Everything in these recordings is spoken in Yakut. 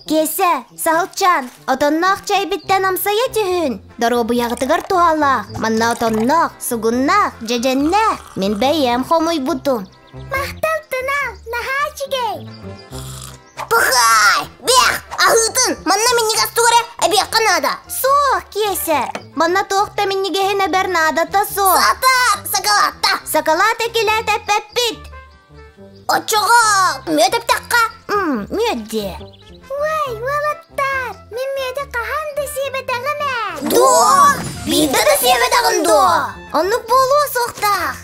Киэсэ, саһылчаан, отонноох чэйбиттэн амсайа түһүн. Доруобуйаҕытыгар туһалаах, манна отонноох, сугуннаах, дьэдьэннээх. Мин бэйэм хомуйбутум. Махтал, Тунал, наһаа үчүгэй. Пахай! Бэх! Аһыытын! Манна минньигэс тугу эрэ эбиэххэ наада. Суох, Киэсэ. Манна туох да минньигэһин эбэр наадата суох. Сатар! Сакалаатта! Сакалаат экилээт эппэппит. Оччоҕо мүөт эптэххэ? Мүөт диэ. Уай, уолаттар, мин мүөтү хаһан да сиэбэтэҕим ээ. Дуо? Биирдэ да сиэбэтэҕин дуо? Оннук буолуо суохтаах.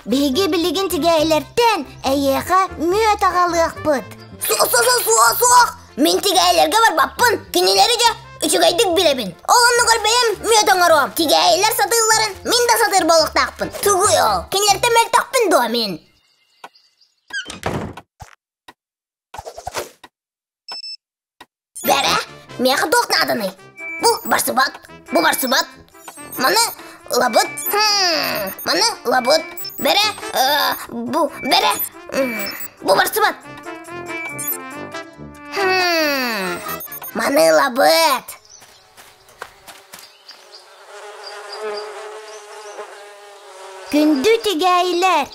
Биһиги билигин тигээйлэртэн эйиэхэ мүөт аҕалыахпыт. Суох-суох-суох! Мин тигээйлэргэ барбаппын. Кинилэри дьэ үчүгэйдик билэбин. Ол оннугар бэйэм мүөт оҥоруом. Тигээйлэр сатыылларын мин да сатыыр буолуохтаахпын. Тугуй ол? Кинилэртэн мөлтөхпүн дуо мин? Бэрэ, миэхэ туох нааданый? Бу барсыбат, бу барсыбат. Маны ылабыт, маны ылабыт. Бэрэ, бу, бэрэ, бу барсыбат. Маны ылабыт. Күндү тигээйилэр,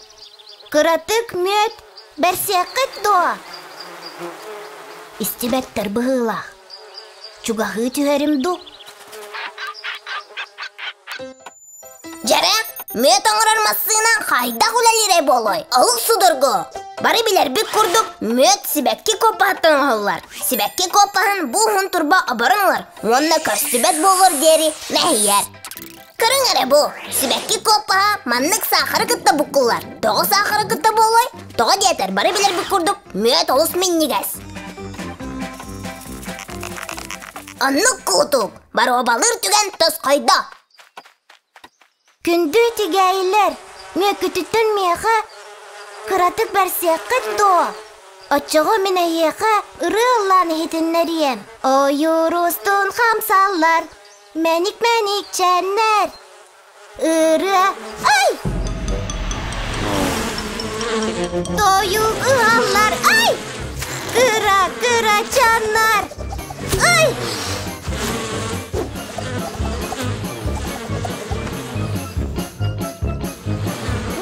кыратык мүөт бэрсиэххит дуо? Истибэттэр быһыылаах. Чугаһыы түһэрим дуу? Дьэрэ, мүөт оҥорор массыына хайдах үлэлиирэ буолуой? Олус судургу. Бары билэрбит курдук, мүөт сибэкки куоппаһыттан оҥоһуллар. Сибэкки куоппаһын бу уһун турба оборон ылар уонна көстүбэт буолуор диэри мэһийэр. Көрүҥ эрэ бу, сибэкки куоппаһа маннык саахары кытта буккуллар. Тоҕо саахары кытта буолуой? Тоҕо диэтэр, бары билэрбит курдук, мүөт олус минньигэс. Оннук куутук, боруобалыыр түгэн тосхойдо. Күндү тигээйилэр, мүөккүтүттэн миэхэ кыратык бэрсиэххит дуо? Оччоҕо мин эһиэхэ ырыа ыллаан иһитиннэриэм. Ойуур устун хамсаллар, мэник-мэник чэннэр. Ырыа ай! Тойук ыаллар ай! Кыра-кыра чаннар ай!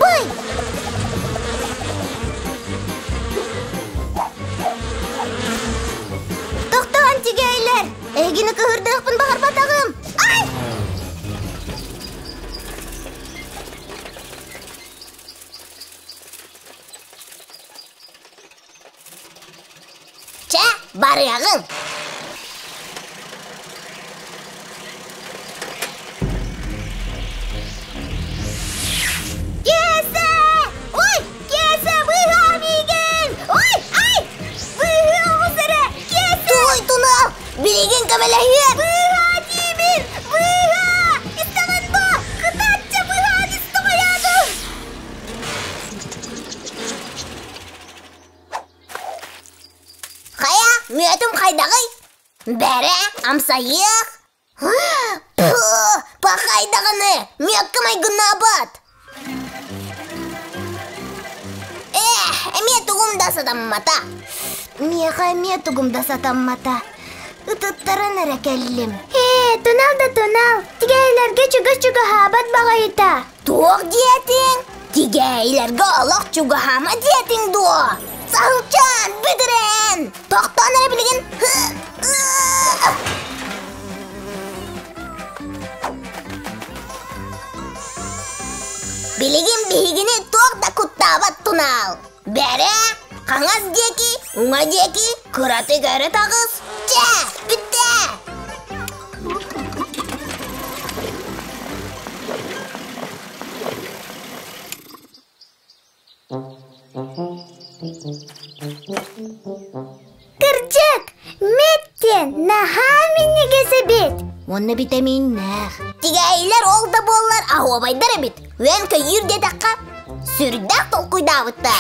Бый! Тохтоон тигээйлэр! Эһигини кыһырдыахпын баҕарбатаҕым! Ай! Чэ, барыаҕыҥ. Киэсэ! Ой, Киэсэ, быыһаа миигин! Ой, ай! Быыһыы оҕус эрэ! Киэсэ! Туй, тунал! Билигин көмөлөһүөм! Быыһаа диибин! Быыһаа! Истэҕин бо! Кытааччы быыһаан истэҕэйээтим! Хайа, мүөтүм хайдаҕый? Бэрэ, амсайыах. Пу, пахай даҕаны, мүөккэ майгыннаабат. Эх, эмиэ тугум да сатаммата. Миэхэ эмиэ тугум да сатаммата. Ытыттаран эрэ кэллим. Ээ, тунал да тунал, тигээйлэргэ чугас-чугаһаабат баҕайыта. Туох диэтиҥ? Тигээйилэргэ олох чугаһаама диэтиҥ дуо? Саһылчаан, бүтүрэн! Тохтоон эрэ билигин! Билигин биһигини туох да куттаабат тунаал. Бэрэ, хаҥас диэки, уҥа диэки, кыратык өрө таҕыс. Чэ, бүттэ! Кырдьык, Меттен наһаа минньигэс эбит. Уонна битэмииннээх. Тигээйилэр ол да буоллар аһуобайдар эбит. Үөн-көйүүр диэтэххэ, сүрдээх толкуйдаабыттар.